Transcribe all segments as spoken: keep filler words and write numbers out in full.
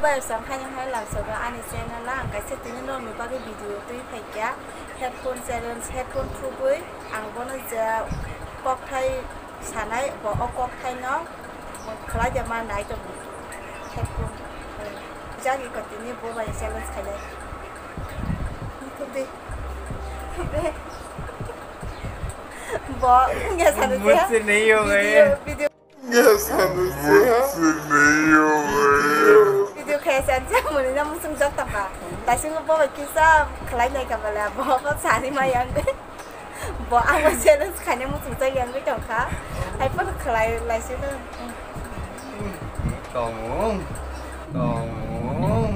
Bai, sam khaini hai langsogo ani channel ang kaisa tini nokni bagwi video twi phaikha, headphone challenge, headphone thubwi ang bono je kokthai sanai, bo o kokthaino khlai de ma nai tongo. Headphone, eh, jagi ko tini bo bai challenge khainai. Thubdi. Thubdi. Bo, nge sanu je. Mujhe nahi hoga ye. Video, video. Nge sanu je. Mujhe nahi hoga ye. Video khe san je muni na musung jok tongkha. Daising bo bai kisa khlai nai ka bala, bo ko sari ma yang. Bo ang bo challenge khaine musung jok yang tongkha. Hai pon khlai lai sino. Tongmung. Tongmung.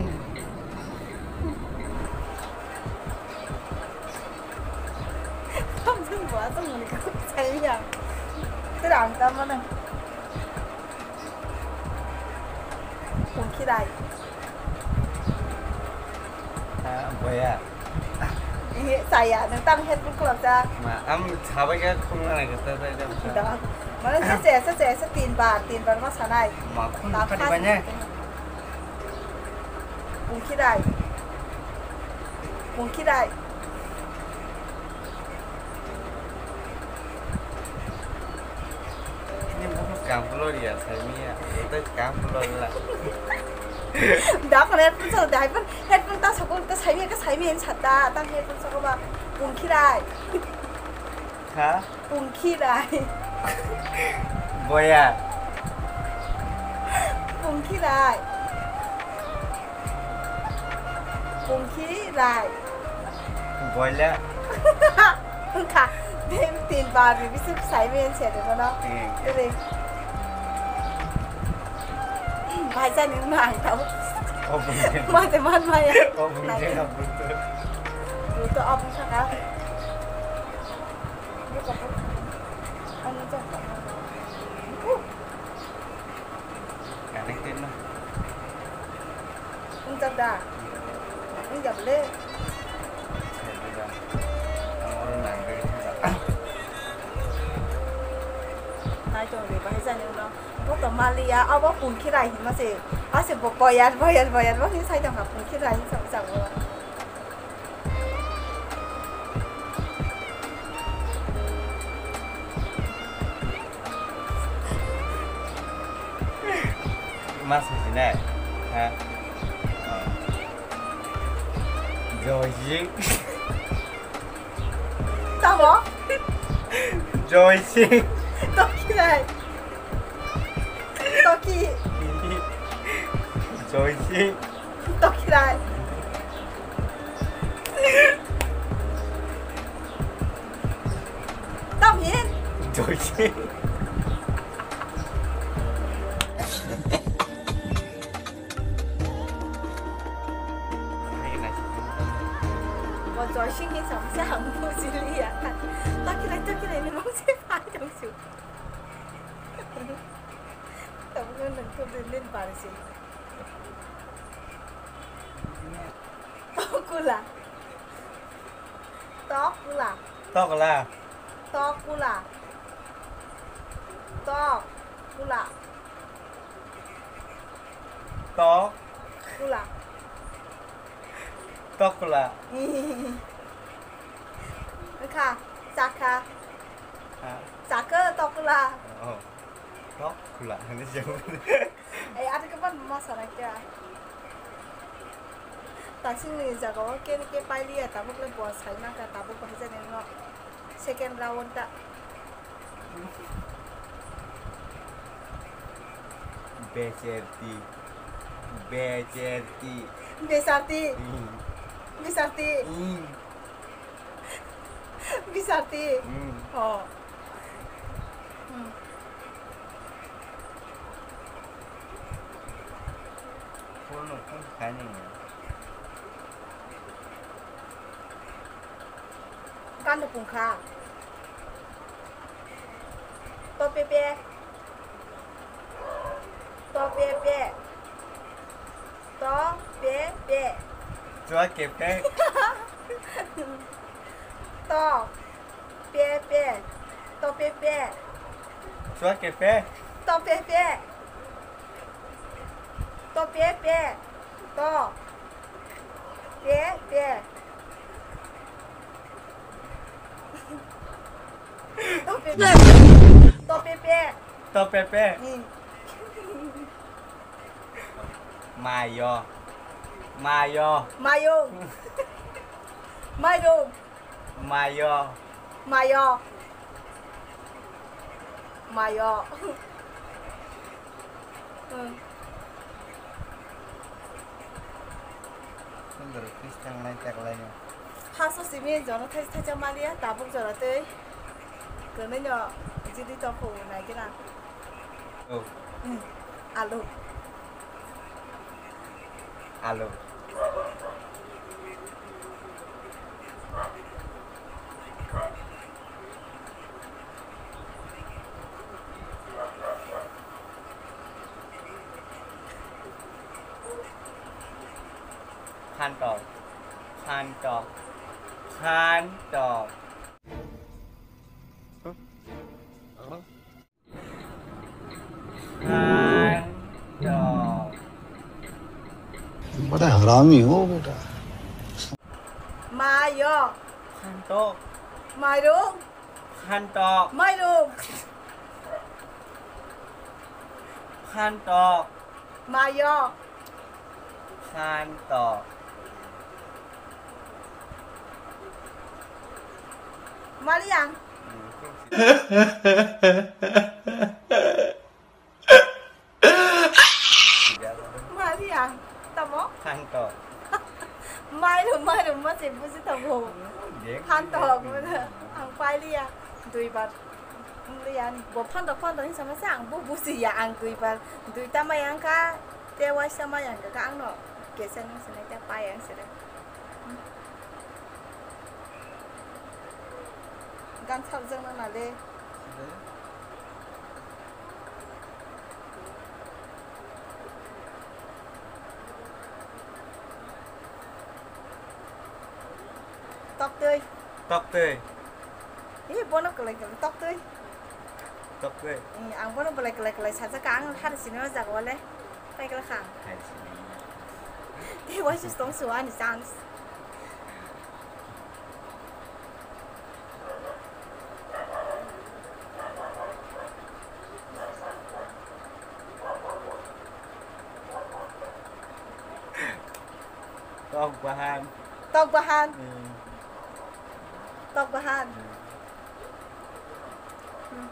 Tongmung bo tongmung ni kok sai ya. Terang ta mana. Pungkhirai. Ha, boya. Ihe, saya, nang tang headphone khulok ja. Ma, am sabai ka khung na ka ta ta ta. Da. Mana se se se se se tin bar, tin bar ma sanai. Ma khung ta padi khas banya. Pungkhirai. Pungkhirai. Ini buku kamplo dia, saya mia. Itu kamplo lah. Da kon headphone sa da, headphone, headphone ta sa kon ta sai mia ka sai mia sa da, ta headphone sa ko ba pungkhirai. Ha? Pungkhirai. Boya. Pungkhirai. Pungkhirai. Boila. Wngkha. Tin bar ni bising sai men se de bono. Hmm. Ere. Bhai jani wngna ang tau. Obung. Mate man maya. Obung. Nai. Jena butu. Butu obung saka. Connected na. Wngkha da? Wngya bole? Nai tong re, bahai jani uno. Bo to maliya, abo pungkhirai hinma se. Ase bo boyar, boyar, boyar, bo hin sai tongkha pungkhirai hin sa, sa bo. Mas sinai? Ha? Oh. Joy Sing. Tamo? Joy Sing. Toki nai. Toki. Joy Sing. Tokhirai. Tamhin. Joy Sing. Bo Joy Sing ni samsa ang bujiliya. Tokhirai, tokhirai ni mungsi pai dongsu. Tabukhe nwng thubri nin barisi. Tokula. Tokula. Tokla. Tokula. Tokula. Tok. Kula. Tokla. Wngkha, chakha. Ha? Chakha tokla. Oh. Tokla hinwi se. Ei, aro khe ban ma sana kya? Taisingni jagao khe, khe pailiya, tabuk le bo sai mankha, tabuk bahai jani no. Second round ta. Becherti. Becherti. Besarti. Hmm. Besarti. Hmm. Bisarti. Hmm. Oh. Hmm. Phone no phone khaini. Kando pungkha. To pepe. To pepe. To pepe. Chua kepe. To pepe. To pepe. Chua kepe. To pepe. To pepe. To. Pe, pe. To, pe, pe. To, pe, pe. To, pe, pe. Hmm. Mayo. Mayo. Mayo. Mayo. Mayo. Mayo. Mayo. Hmm. Sundor Christian lai tak lai no. Haso simi jora thai thai cha maliya, tabuk jora tei. Kene no jidi to ko nai kena. Oh. Hmm. Alu. Alu. Phantok, phantok, phantok. Phantok. बड़ा हरामी हो बेटा। Mayo. Phantok. Mairung. Phantok. Mairung. Phantok. Mayo. Phantok. Maliang. Maliang. Tamo? Phantok. Mairum, mairum, ma se buji tongo. Phantok. Ang pailiya. Duibar. Wngya ni. Bo phantok, phantok hinsa ma se ang bo bujiya. Ang duibar. Duita maya wngkha. Te waisa maya wngkha. Ang no. Kesa nung sinai ta pai ang sere. Gan thak jang na le. Tok twi. Tok twi. Hi bono kwlai kwlai tok twi. Tok twi. Ang bono belai kwlai kwlai sajak ang hari sini o jaga o le. Paikla kha. Hai sini. Tei waisa tong su ani chance. Tok bahan. Tok bahan. Hmm. Tok bahan. Hmm. Hmm.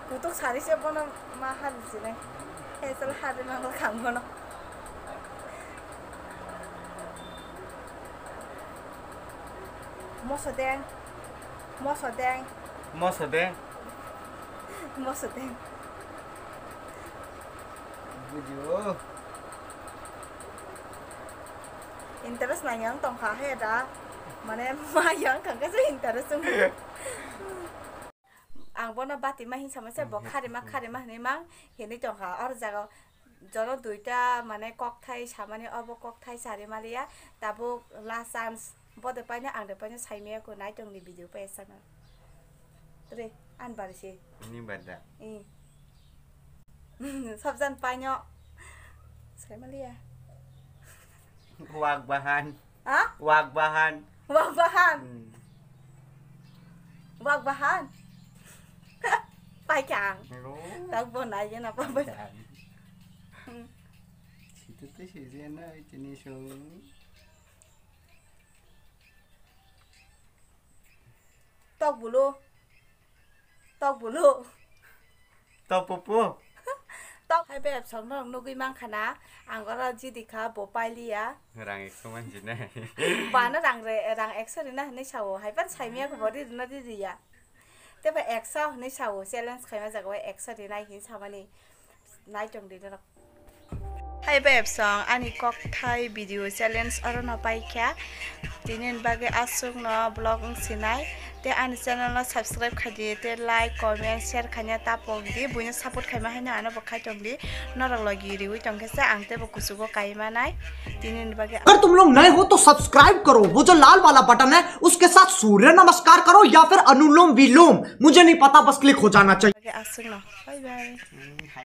Kutuk sari se bono ma hari sini. He sal hari mangla kang bono. Moso deng. Moso deng. Moso deng. Moso deng. Bujio. Interest nang yang tong kha he da. Mane ma yang kha khe interest wng. Ang bono bati ma hinsa ma se bo khari ma khari ma hinui ma hinui tong kha. Or jaga jono duita mane kokthai samani obo kokthai sari maliya. Tabuk last chance. Bo de paino ang de paino saimaya ko nai tong ni video pa esana. Tre an bar se. Ni bada. Eh. Sabjan paino. Saimaliya. Wak bahan. Ha? Wak bahan. Wak bahan. Hmm. Wak bahan. Pai kang. Hello. Tak bo nai na pa bai. Pai kang. Hmm. Situ tu si je na chini sung. Tok bulu. Tok bulu. Tok pupu. Tok hai be absong no nugui mang khana. Ang oro jidi kha bo pailiya. Rang ekso manjinai. Bana rang re, rang ekso rina hinui sao. Hai pan saimaya ko body rina di diya. Teba ekso hinui sao. Challenge khaima jaga o ekso rinai hin samani. Nai tong di norok. Hai bai absong ani kokthai video challenge oro no paikha. Tini ni bagwi aswk no vlog wng sinai. Te ani channel no subscribe khai di, te like, comment, share khaina ta pok di. Buino support khaima haino ano bo khai tong di. Norok logi riwi tong khe se ang tebo kuchugo kai manai. Tini ni bagwi अगर तुम लोग नए हो तो सब्सक्राइब करो, वो जो लाल वाला बटन है उसके साथ सूर्य नमस्कार करो या फिर अनुलोम विलोम, मुझे नहीं पता, बस क्लिक हो जाना चाहिए. Aswk no. Bye bye.